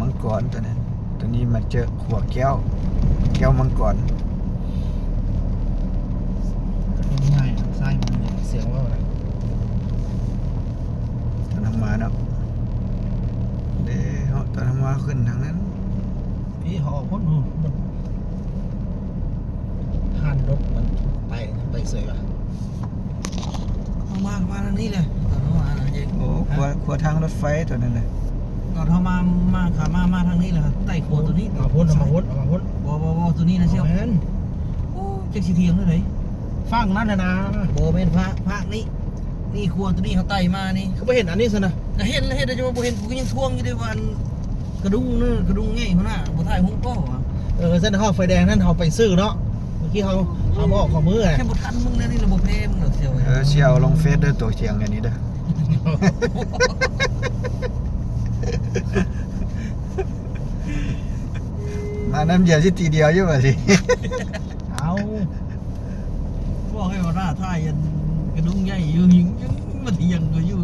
ມັງກອນຕົວນີ້ ຕົວນີ້ມາເຈີຂົວແກ້ວ ແກ້ວມັງກອນ ງ່າຍ ຊ້າຍມື ສຽງເວົ້ານະ ກຳລັງມາເນາະ ເດ້ເນາະ ກຳລັງມາຂຶ້ນທາງນັ້ນ ພີ່ເຮົາອອກພຸ້ນ ຮ້ານລົດມັນໄປ ໄປເສຍວ່າ ເຮົາມາ ມາທາງນີ້ແຫຼະ ຕອນເຮົາມານະ ໂອ້ ຂົວ ຂົວທາງລົດໄຟຕົວນັ້ນນະ ຕອນເຮົາມາ ມາ ຂາມາ ມາທາງນີ້ແຫຼະ ໃຕ້ຂົວຕົວນີ້ ເອົາພຸ້ນ ເອົາມາພຸ້ນ ເອົາມາພຸ້ນ ບໍ່ ບໍ່ ບໍ່ ຕົວນີ້ນະ ບໍ່ແມ່ນ ໂອ້ ຈັກຊິຖຽງແນວໃດ ຝັ່ງນັ້ນນະນະ ບໍ່ແມ່ນ ພາກ ພາກນີ້ ນີ້ຂົວຕົວນີ້ເຮົາໄຕ່ມານີ້ ຄືບໍ່ເຫັນອັນນີ້ຊັ້ນນະ ກະເຫັນລະ ເຫັນແຕ່ວ່າບໍ່ເຫັນ ກູກໍຍັງທວງຢູ່ເດ້ວ່າ ອັນ ກະດຸງເນີ ກະດຸງໃຫຍ່ພຸ້ນນະ ບໍ່ຖ່າຍຮູບບໍ່ຫວາ ເອີ ຊັ້ນຮອດໄຟແດງນັ້ນເຮົາໄປຊື້ເນາະ ເມື່ອກີ້ເຮົາ ເຮົາບອກຂອງມື້ ແຄ່ບໍ່ທັນມຶງແນວນີ້ລະບໍ່ແພ້ມຶງດອກ ສ່ຽວ ເອີ ສ່ຽວລົງເຟສເດີ ຕົວຖຽງອັນນີ້ເດີ ມານຳເຢຍຊິຕີດຽວຢູ່ບາດນີ້ ເອົາ ບອກໃຫ້ວ່າຖ້າຖ່າຍອັນກະດຸງໃຫຍ່ຢູ່ ຍັງ ຍັງມາຖຽງກັນຢູ່